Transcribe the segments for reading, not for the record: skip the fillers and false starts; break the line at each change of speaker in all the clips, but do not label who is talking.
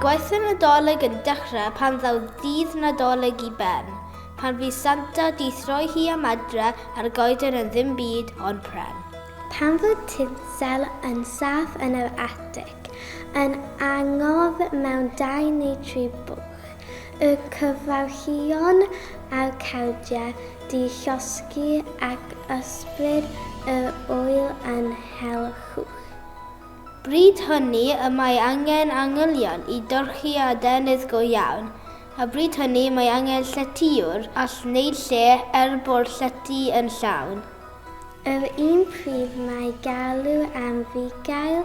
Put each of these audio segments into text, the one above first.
Gwaith y Nadolig yn dechrau pan ddaw dydd Nadolig i ben, pan fydd Santa 'di throi hi am adre a'r goeden yn ddim byd ond pren.
Pan fod tinsel yn saff yn yr atig, yn angof mewn dau neu dri bwch, y cyfarchion a'r cardiau 'di llosgi ac ysbryd yr ŵyl yn hel llwch.
Bryd hynny y mae angen angylion i dorchi adenydd go iawn, a bryd hynny mae angen lletywr all wneud lle er bo'r llety yn llawn.
Yr un pryd mae galw am fugail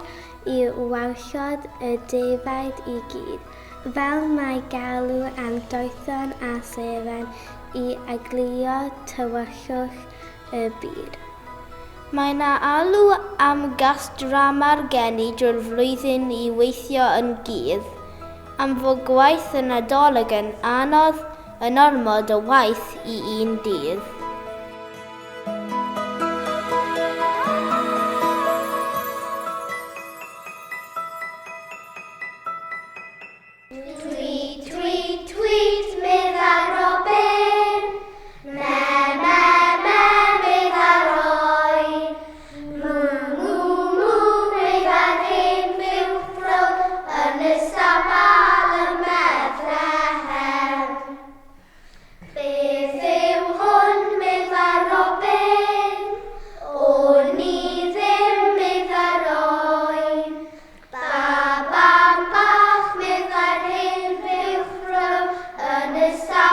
i warchod y defaid i gyd, fel mae galw am doethon a seren i egluro tywyllwch y byd.
Mae 'na alw am gast drama'r geni drwy'r flwyddyn i weithio yn gudd, am fod gwaith y Nadolig yn anodd, yn ormod o waith i un dydd.
Tweet, tweet, tweet, meddai Robin. Me, me, me, meddai'r oen. Mw, mw, mw, meddai'r hen fuwch frown yn y stabal ym Methlehem. Beth yw hwn, meddai Robin. Wn i ddim, meddai'r oen. Baban bach, meddai'r hen fuwch frown yn y stabal.